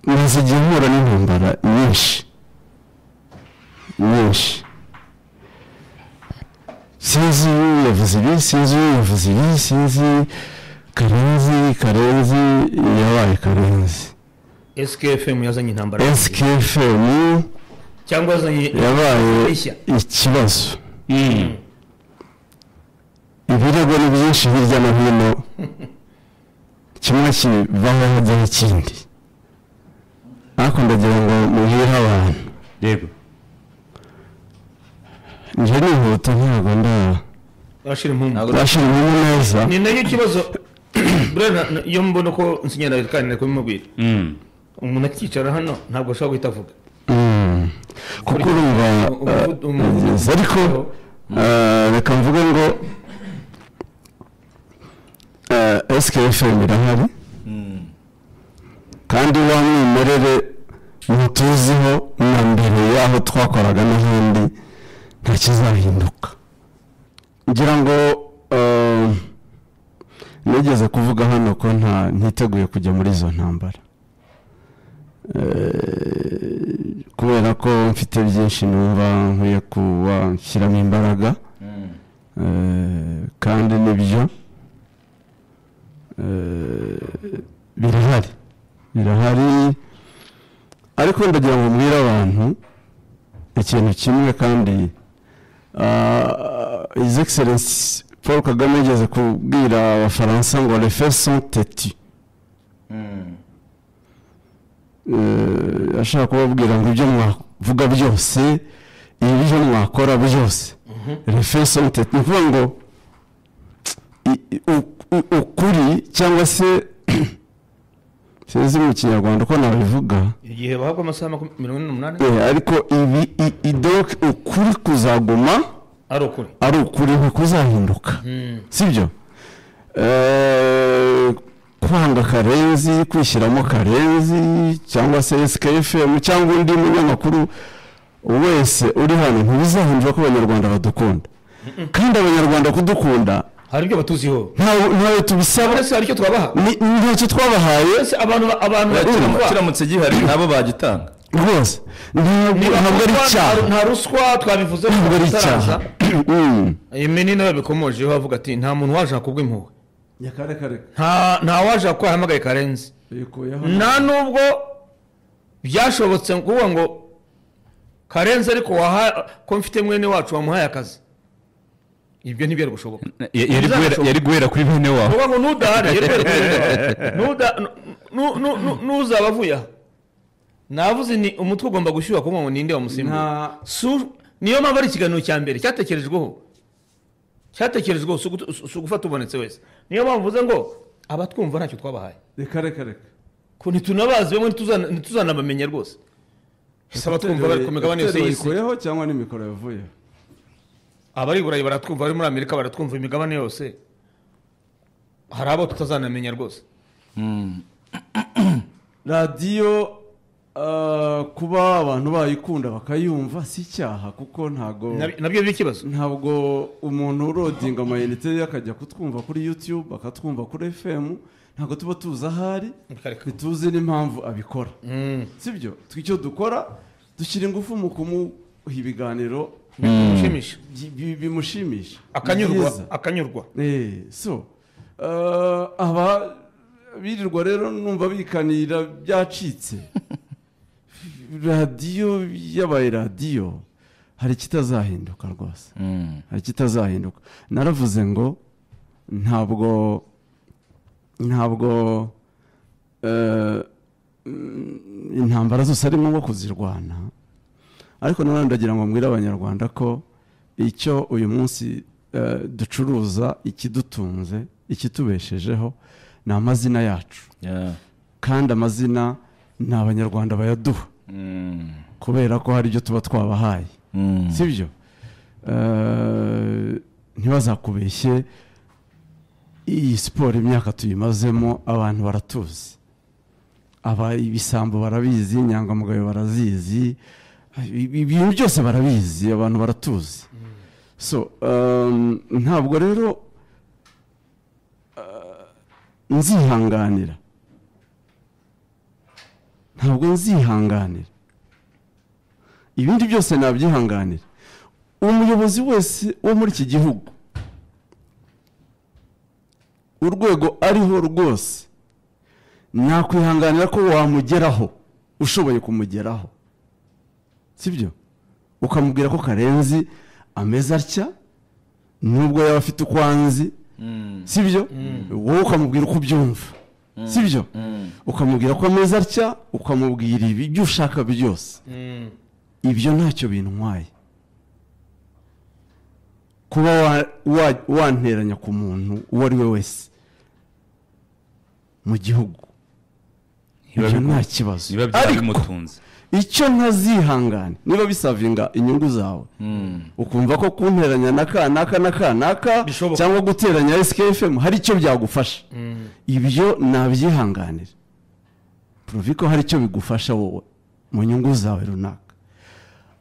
Maze igihe mpura n'intambara nyinshi nyinshi, sinzi yavuze ibi, sinzi yavuze ibi, sinzi Karenzi yabaye Karenzi. SKFM yazanye intambara, SKFM cyangwa yazanye yabaye ikibazo. Ibirego ni byinshi hirya no hino, kimwe kivaho hajyaho ikindi, ariko ndagira ngo muhire abantu. Yego, njye nihuta ntabwo ndashira impumu, ndashira impumu neza. Ni nayo kibazo iyo mbona ko nsinyana kandi nari kubimubwira, umuntu akicara hano ntabwo ashobora guhita avuga kuko urumva. Ariko reka mvuge ngo SKFM irahari kandi wa mwimerere mutuziho na mbere y'aho twakoraga n'ahandi nta kizahinduka. Ngira ngo nigeze kuvuga hano ko ntiteguye kujya muri izo ntambara, kubera ko mfite byinshi numva nkwiye kuba nshyiramo imbaraga, kandi nibyo birahari. Ariko ndagira ngo mbwire abantu ikintu kimwe, kandi His Excellency Paul Kagame yigeze kubwira Abafaransa ngo les faits sont têtus. Ashaka kubabwira ngo ibyo mwavuga byose, ibyo mwakora byose, les faits sont têtus. Ni ukuvuga ngo ukuri cyangwa se sinzi mu Kinyarwanda uko nabivuga, igihe bahabwa amasaha 48, ariko ibi ukuri kuzaguma ari ukuri ntikuzahinduka, sibyo? Kwanga Karenzi, kwishyiramo Karenzi cyangwa se SKFM cyangwa undi munyamakuru wese uri hano, ntibizahindura ko Abanyarwanda badukunda. Kandi Abanyarwanda kudukunda hari ibyo batuziho, ntawe tubisaba, hari icyo twabaha, ntacyo twabahaye. Abantu kiramutse gihari nabo bagitanga rwose, ntabwo ari icyaha, nta ruswa twabivuze, ntabwo ari icyaha. Imeni nawe bikomojeho avuga ati nta muntu waje kubwa impuhwe, nta waje ko yahamagaye Karenzi, nta nubwo byashobotse kuvuga ngo Karenzi ariko ko mfite mwene wacu wamuhaye akazi, ibyo ntibyari gushoboka. Yari guhera kuri bene wawe, uvuga ngo nudahari nuzaba avuye aha. Navuze ni umutwe ugomba gushyuha kuko ngo ninde wamusimbuye. Niyo mpamvu ari ikiganiro cya mbere cyatekerejweho, si ugufata ubonetse wese. Niyo mpamvu mvuze ngo abatwumva ntacyo twabahaye, reka reka reka ko ntitunabazi bamwe ntituzanabamenya rwose. Ese abatwumva bari ku migabane yose y'isi cyangwa n'imikoro yavuyeho? Abari Burayi baratwumva, abari muri Amerika baratwumva, imigabane yose hari abo tutazanamenya rwose. Radiyo kuba abantu bayikunda bakayumva si icyaha, kuko ntago nabyo biri ikibazo. Ntabwo umuntu urodinga amayinite akajya kutwumva kuri YouTube, akatwumva kuri FM, ntabwo tuba tuzi ahari, ntituzi n'impamvu abikora, sibyo? Icyo dukora dushyira ingufu mu kumuha ibiganiro bimushimisha, akanyurwa. So aba birirwa rero numva bikanira byacitse. Radiyo yabaye radiyo, hari ikitazahinduka rwose, hari ikitazahinduka. Naravuze ngo ntabwo intambara zose ari ngombwa kuzirwana, ariko nanone ndagira ngo mbwire Abanyarwanda ko icyo uyu munsi ducuruza, ikidutunze, ikitubeshejeho ni amazina yacu, kandi amazina ni Abanyarwanda bayaduha, kubera ko hari ibyo tuba twabahaye, sibyo? Ntibazakubeshye, iyi siporo imyaka tuyimazemo abantu baratuzi, aba ibisambo barabizi, inyangamugayo barazizi, ibintu byose barabizi, abantu baratuzi. So ntabwo rero nzihanganira, Ntabwo nzihanganira. Ibindi byose nabyihanganira. Umuyobozi wese wo muri iki gihugu, urwego ariho rwose, nakwihanganira ko wamugeraho, ushoboye kumugeraho, sibyo? Ukamubwira ko Karenzi ameze atya, nubwo yaba afite ukwanzi, sibyo? Wowe ukamubwira uko ubyumva, sibyo? Ukamubwira ko ameze atya, ukamubwira ibyo ushaka byose. Ibyo ntacyo bintwaye. Kuba wanteranya ku muntu uwo ari we wese mu gihugu, ibyo nta kibazo. Ariko icyo ntazihangana, niba bisavinga inyungu zawe, ukumva ko kunteranya na kanaka na kanaka cyangwa guteranya SKFM hari icyo byagufasha, ibyo nabyihanganira. Proviko hari icyo bigufasha wowe mu nyungu zawe runaka.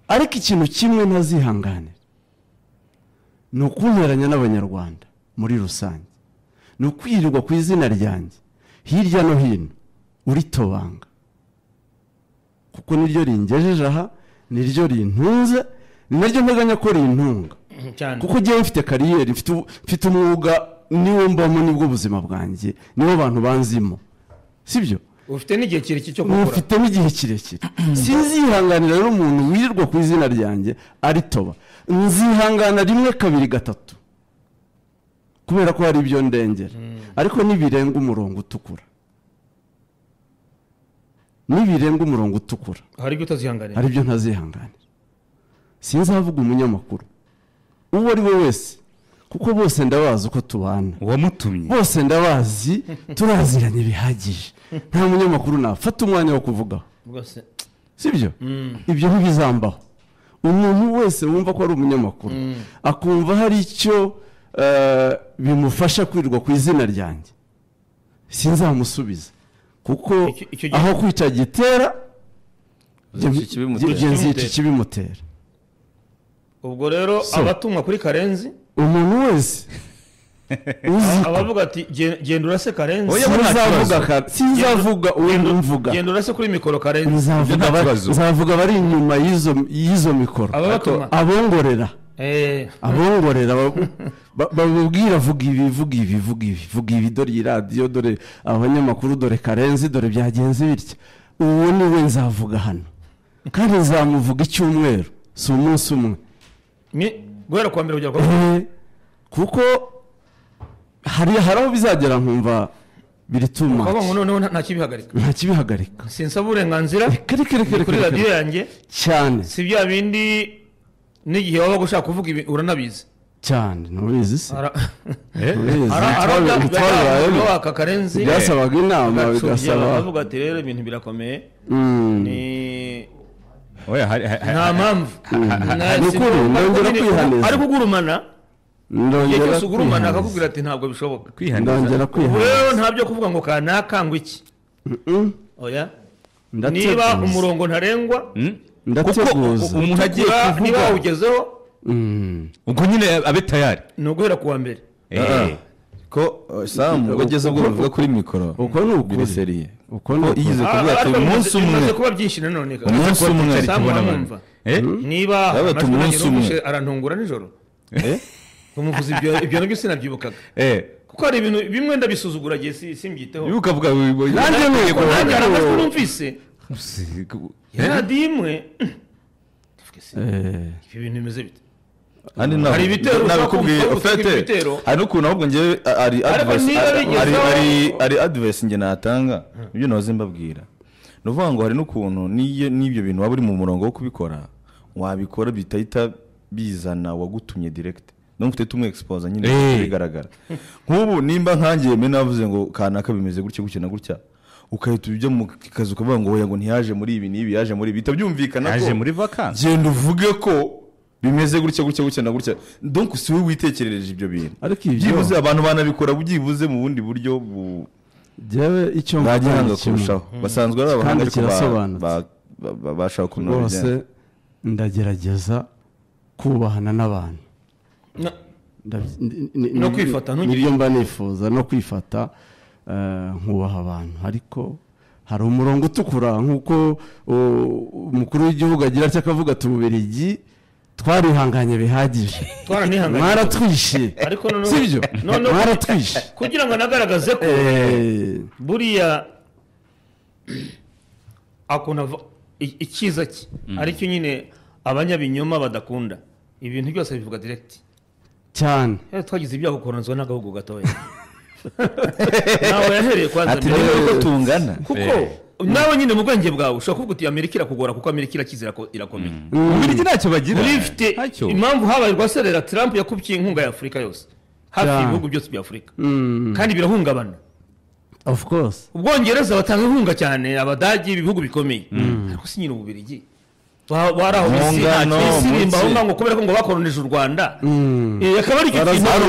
Ariko ikintu kimwe ntazihanganira ni ukunteranya n'Abanyarwanda muri rusange, ni ukwirirwa ku izina ryanjye hirya no hino uritobanga, kuko niryo ringejeje aha, niryo rintunze, ni naryo nteganya ko rintunga. Kuko ngewe mfite kariyeri, mfite umwuga, niwo mbamo, nibwo buzima bwanjye, niwo abantu banzimo, sibyo? Ufite n'igihe kirekire cyo gukora, ufite n'igihe kirekire. Sinzihanganira rero umuntu wirirwa ku izina ryanjye aritoba. Nzihangana rimwe, kabiri, gatatu, kubera ko hari ibyo ndengera. Ariko nibirenga umurongo utukura, nibirenga umurongo utukura, hari ibyo utazihanganira, hari ibyo ntazihanganira. Sinzavuga umunyamakuru uwo ari we wese, kuko bose ndabazi uko tubana, uwamutumye bose ndabazi, turaziranye bihagije. Nta munyamakuru nafata umwanya wo kuvugaho, sibyo? Ibyo ntibizambaho. Umuntu wese wumva ko ari umunyamakuru, akumva hari icyo bimufasha kwirirwa ku izina ryanjye, sinzamusubiza. Kuko aho kwica gitera nzica ikibimutera. Ubwo rero abatumwa kuri Karenzi, umuntu wese abavuga ati genda urase Karenzi, sinzavuga uwo mvuga, genda urase kuri mikoro Karenzi, nzavuga bari inyuma y'izo mikoro, abongorera, abongorera bababwira vuga ibi, vuga ibi, vuga ibi, vuga ibi, dore iyi radiyo, dore abanyamakuru, dore Karenzi, dore byagenze bitya. Uwo ni we nzavuga hano, kandi nzamuvuga icyumweru, si umunsi umwe, guhera kuwa mbere kugera kuwa kabiri, kuko hari aho bizagera nkumva biri too much. Noneho nta kibihagarika, nta kibihagarika. Sinsaba uburenganzira kuri radiyo yanjye cyane, si bya bindi n'igihe waba ushaka kuvuga ibi uranabizi cyane, ntubizi se? Byasabaga inama, bigasaba bavuga ati rero ibintu birakomeye, ni nta mpamvu ariko ugurumana, igihe cyose ugurumana akakubwira ati ntabwo bishoboka, rero nta byo kuvuga ngo kanaka ngo iki, oya, niba umurongo ntarengwa ndateguza, umuntu agiye kuvuga niba wawugezeho ubwo nyine abe tayari, ni uguhera kuwa mbere. Ko Sam ugeze ubwo bavuga kuri mikoro, uko ni ukuri seriye, uko ni yize kuvuga ati umunsi umwe bimaze kuba byinshi nanone, umunsi umwe niba amajwi arantungura nijoro, kumuvuza ibyo nabyo sinabyibukaga, kuko hari ibintu bimwe ndabisuzugura gihe simbyiteho. Ukavuga nanjye nuko nanjye hari amajwi numvise radiyo imwe, ibi bintu bimeze bite? Hari ibitero nabikubwiye ufite, hari n'ukuntu ahubwo ngewe ari advice nge natanga, ibyo nahoze mbabwira, ni ukuvuga ngo hari n'ukuntu n'ibyo bintu waba uri mu murongo wo kubikora, wabikora bitahita bizana wagutumye direct, donc ufite tumwe expose nyine bigaragara. Nk'ubu nimba nkangiye mbe navuze ngo kanaka bimeze gutya gutya na gutya, ukahita ujya mu kazi ukavuga ngo oya ngo ntiyaje muri ibi n'ibi, yaje muri ibi, bitabyumvikana ko yaje muri vacances, genda uvuge ko bimeze gutya gutya gutya na gutya, donc si wowe witekerereje ibyo bintu. Ariko ibyo byibuze abantu banabikora byibuze mu bundi buryo jewe icyo mvuga kurushaho, basanzwe ari abahanga ariko bashaka kunora rwose. Ndagerageza kubahana n'abantu, no kwifata, nibyo mba nifuza, no kwifata, nkubaha abantu. Ariko Hari umurongo utukura nk'uko umukuru w'igihugu agira atya akavuga ati Ububiligi twarihanganye bihagije, mwaratwishe, sibyo, mwaratwishe, kugira ngo anagaragaze ko buriya akunda icyiza cye aricyo nyine abanyabinyoma badakunda, ibintu byose bivuga direct cyane. Twagize ibyago koronzwa n'agahugu gatoya nawe yahereye kwanza ati ko tungana, kuko nawe nyine mu bwenge bwawe ushobora kuvuga uti Amerika irakugora kuko Amerika irakizira ko irakomeye. Ububiligi ntacyo bagira, ifite impamvu habaye rwaserera Trump yakubye inkunga ya Afurika yose, hafi ibihugu byose bya Afurika, kandi birahungabana. Of course Ubwongereza batanga inkunga cyane, Abadage, ibihugu bikomeye, ariko si nyine Ububiligi baraho bisi ngo kubera ko ngo bakoronije u Rwanda, akaba ari icyo kintu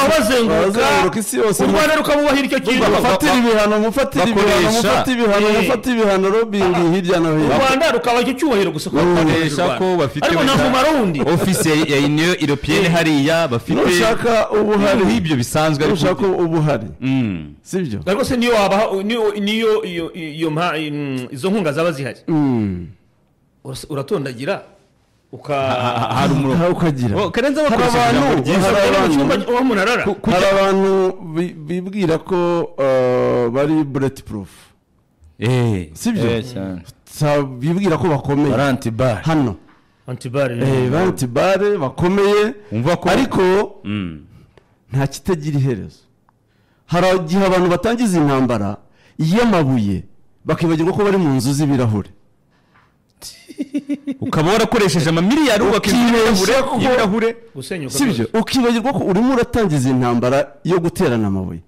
bazenguruka isi yose, u Rwanda rukabubahira icyo kintu, mufatira ibihano, mufatira ibihano, mufatira ibihano, mufatira ibihano, lobbying hirya no hino, u Rwanda rukaba icyo cyubahiro gusa bakoresha ko bafite, ariko nta mumaro wundi. Office ya Union Européenne hariya bafite, nushaka ubuhari ibyo bisanzwe, ariko nushaka ubuhari sibyo, ariko se niyo wabaha niyo iyo izo nkunga zaba zihari uratondagira ukagira. Hari abantu bibwira ko bari bullet proof, sibyo, bibwira ko bakomeye hano antibare bakomeye, ariko nta kitagira iherezo. Hari igihe abantu batangiza intambara y'amabuye bakibagirwa ko bari mu nzu z'ibirahure, ukaba warakoresheje amamiliyari wubaka ibirahure, sibyo, ukibagirwa ko urimo uratangiza intambara yo guterana amabuye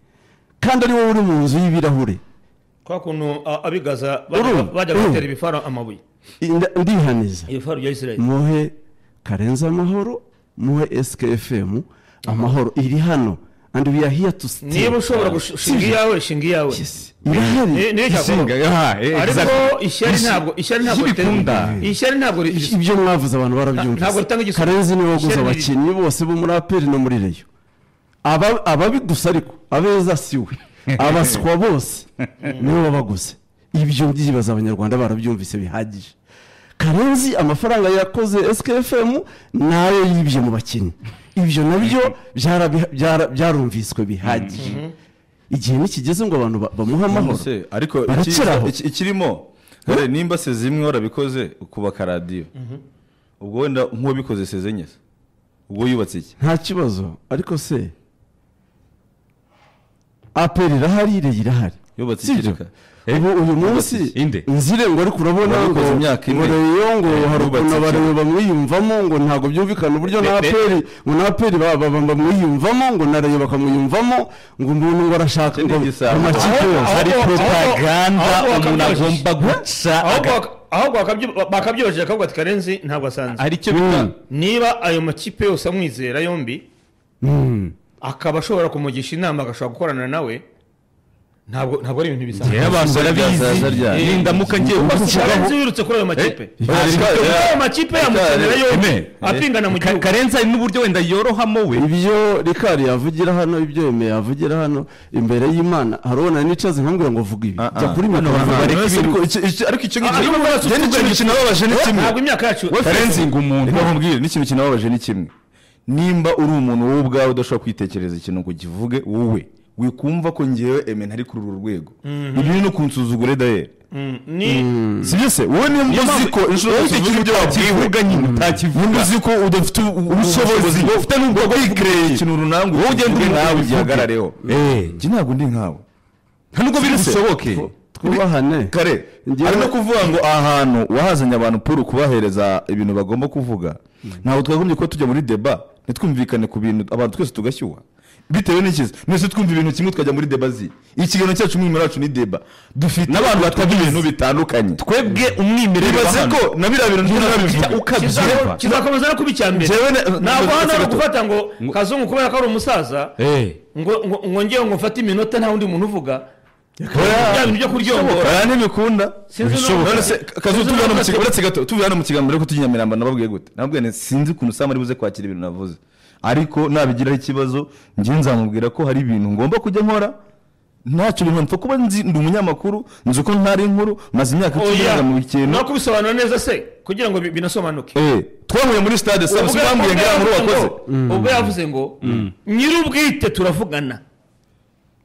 kandi ari wowe uri mu nzu y'ibirahure. Kwa kuntu abigaza bajya batera ibifaro amabuye, ndihaniza ibifaro bya Israel. Muhe Karenzi amahoro, muhe SKFM amahoro, iri hano and we are here to stay. Niba ushobora gushinga iyawe, shinga iyawe, ariko ishyari ntabwo, ishyari ntabwo ishyari ntabwo ibyo mwavuze abantu barabyumvise. Karenzi niwe waguze abakinnyi bose bo muri APR no muri Rayon, ababi gusa, ariko abeza si we, abaswa bose niwe wabaguze. Ibyo byibaza abanyarwanda barabyumvise bihagije. Karenzi amafaranga yakoze SKFM nayo yibye mu bakinnyi, ibyo nabyo byarumviswe bihagije. Igihe nikigeze ngo abantu bamuha amahoro, ariko ikirimo nimba se zimwe warabikoze ukubaka radiyo, ubwo wenda nk'uwabikoze seze enye, ubwo yubatse iki nta kibazo. Ariko se APR irahari, Rayon irahari, yubatse iki? Ubu uyu munsi nzire ngo ariko urabona ngo Rayon ngo hari ukuntu abareba bamwiyumvamo, ngo ntabwo byumvikana uburyo na APR ngo na APR bamwiyumvamo, ngo na Rayon bakamwiyumvamo, ngo umuntu ngo arashaka ngo amakipe yose. Hari propaganda umuntu agomba guca, ahubwo bakabyojeje akavuga ati Karenzi ntabwo asanzwe. Hari icyo bita niba ayo makipe yose amwizera yombi, akaba ashobora kumugisha inama, agashobora gukorana nawe, ntabwo ari ibintu bisanzwe. Abantu barabizi, nindamuka ngiye Karenzi wirutse kuri ayo makipe, ayo makipe yamukenera yombi apingana mu gihugu. Karenzi hari n'uburyo wenda yorohamo we, ibyo Rikari yavugira hano, ibyo Yemeye yavugira hano imbere y'Imana, harabona nicaze nkambwira ngo vuga ibi, jya kuri mikoro. Ariko icyo ngicyo kinababaje ni kimwe, ntabwo imyaka yacu Karenzi ngo umuntu bamubwire n'ikintu kinababaje ni kimwe. Nimba uri umuntu wowe ubwawe udashobora kwitekereza ikintu ngo ukivuge wowe, wikumva ko ngewe Eme ntari kuri uru rwego, ibi no kunsuzugura daye sibyo se? Wowe nimba uzi ko inshuro zose uvuga ibyo wabwiwe nyine utakivuga, uzi ko udafite ubushobozi, ufite n'ubwo bwo ikintu runaka, wowe ugenda nawe ugihagarareho. Njye ntabwo ndi nkawe, nta nubwo biri bushoboke. Twubahane kare. Ari no kuvuga ngo ahantu wahazanye abantu puru kubahereza ibintu bagomba kuvuga, ntabwo twagombye kuba tujya muri deba ntitwumvikane ku bintu, abantu twese tugashyuha bitewe n'ikiza. Mwese twumva ibintu kimwe tukajya muri deba zi. Ikiganiro cyacu umwimerere wacu ni deba, dufite n'abantu batwumva ibintu bitandukanye. Twebwe umwimerere ibaze ko na biriya bintu ntirabivuga ukabyumva, kizakomeza no kuba icya mbere. Ntabwo hano ari ugufata ngo Kazungu kubera ko ari umusaza ngo ngewe ngo mfate iminota nta wundi muntu uvuga, bya bintu byo kuryongora ntibikunda. Uretse gato tuvuye hano mu kiganiro ariko tujya Nyamirambo, nababwiye gute? Nababwiye sinzi ukuntu Sam ari buze kwakira ibintu navuze, ariko nabigiraho ikibazo njye nzamubwira ko hari ibintu ngomba kujya nkora Ntacyo bintu mpfa kuba nzi ndi umunyamakuru, nzi uko ntari inkuru, maze imyaka 10 mu kintu. No kubisobanura neza se kugira ngo binasobanuke. Twahuye muri stade sa bambwiye ngo nkuru wakoze. Ubwo yavuze ngo nyirubwite turavugana.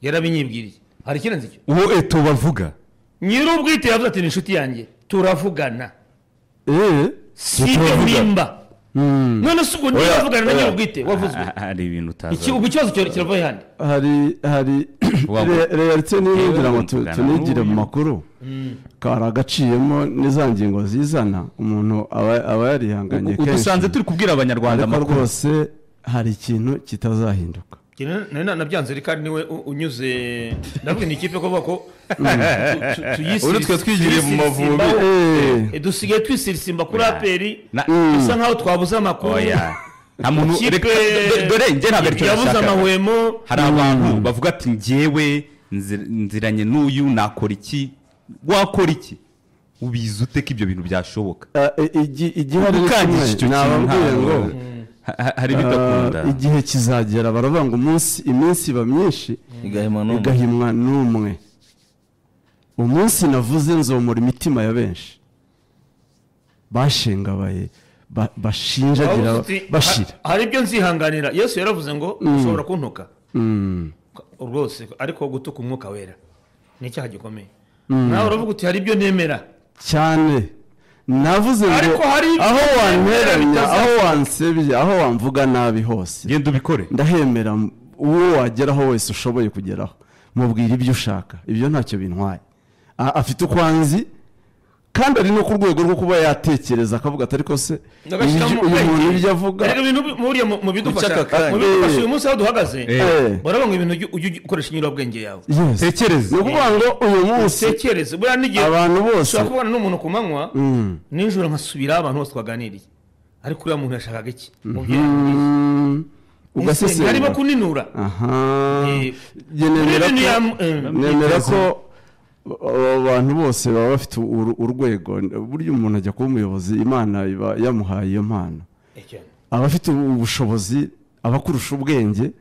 Yarabinyibwiriye. Hari ikirenze icyo? Uwo Eto bavuga. Nyirubwite yavuze ati ni inshuti yanjye turavugana. Si nimba. None se ubwo niba avugana na nyirubwite wavuzwe. Hari ibintu utazi. Iki ubu ikibazo kirava handi. Hari realite nigira ngo tunigire mu makuru. Kari agaciyemo n'iza ngingo zizana umuntu aba yarihanganye kenshi. Udusanze turi kubwira abanyarwanda amakuru. Rwose hari ikintu kitazahinduka. Nabyanze Rikari niwe unyuze ndavuga ni ikipe ko bako tuyisi twe twigiriye mu Mavubi dusigaye twisirisimba kuri APR bisa nkaho twabuze amakuru. Nta muntu dore njye ntabwo aricyo yabuze amahwemo. Hari abantu bavuga ati njyewe nziranye n'uyu nakora iki, wakora iki, ubizi ute ko ibyo bintu byashoboka? Igihari nababwiye ngo hari bidakunda. Igihe kizagera baravuga ngo umunsi iminsi iba myinshi igahimwa n'umwe. Umunsi navuze nzomora imitima ya benshi bashengabaye bashinjagira bashira. Hari ibyo nzihanganira. Yesu yaravuze ngo ushobora kuntuka rwose, ariko gutuka umwuka wera ni icyaha gikomeye. Nawe uravuga uti hari ibyo nemera cyane. Navuze ngo aho wanteranya, aho wansebye, aho wamvuga nabi hose genda ubikore, ndahemera. Uwo wageraho wese ushoboye kugeraho mubwira ibyo ushaka, ibyo ntacyo bintwaye. Afite ukwanzi kandi ari no ku rwego rwo kuba yatekereza akavuga atari ko se uyu muntu ibyo avuga. Ariko ibintu muriya mu bidufasha uyu munsi aho duhagaze baravuga ngo ibintu ujye ukoresha inyurabwenge yawe. Tekereza. Ni ukuvuga ngo uyu munsi tekereze buriya n'igihe abantu bose ushobora kubona n'umuntu ku manywa nijoro nkasubira abantu bose twaganiriye, ariko uriya muntu yashakaga iki? Ugasesengura harimo kuninura. Nemera ko abantu bose baba bafite urwego. Burya umuntu ajya kuba umuyobozi Imana iba yamuhaye iyo mpano, aba afite ubushobozi, aba akurusha ubwenge,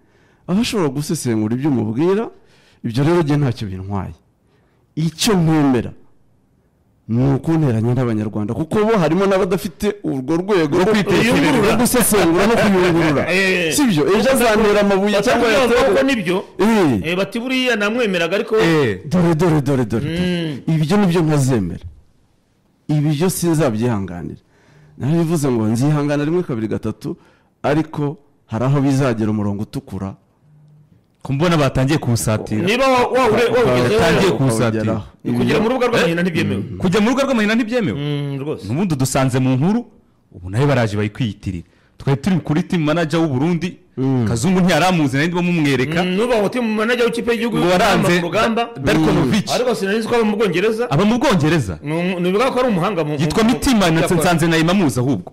aba ashobora gusesengura ibyo umubwira. Ibyo rero njye ntacyo bintwaye. Icyo ntemera ni ukunteranya n'abanyarwanda, kuko bo harimo n'abadafite urwo rwego rwo kwitekereza, gusesengura no kuyungurura. Sibyo, ejo azantera amabuye cyangwa yaterwa nibyo bati buriya namwemeraga ariko dore dore dore dore ibyo nibyo ntazemera, ibyo sinzabyihanganira. Narabivuze ngo nzihangana 1 2 3, ariko hari aho bizagera umurongo utukura. Kumbona batangiye kuwusatira. Niba watangiye kuwusatira kugera mu rubuga rw'amahina ntibyemewe. Kujya mu rubuga rw'amahina ntibyemewe. Rwose. N'ubundi dusanze mu nkuru ubu nayo baraje bayikwiyitirira. Twari turi kuri team manager w'u Burundi, Kazungu ntiyaramuzi nari ndimo mumwereka. Nuba team manager w'ikipe y'igihugu waranze Darkonovic. Ariko sinari ko aba mu Bwongereza. Aba mu Bwongereza. Ni ubivuga ko ari umuhanga mu yitwa Mitima nsanze nayo mamuzi ahubwo.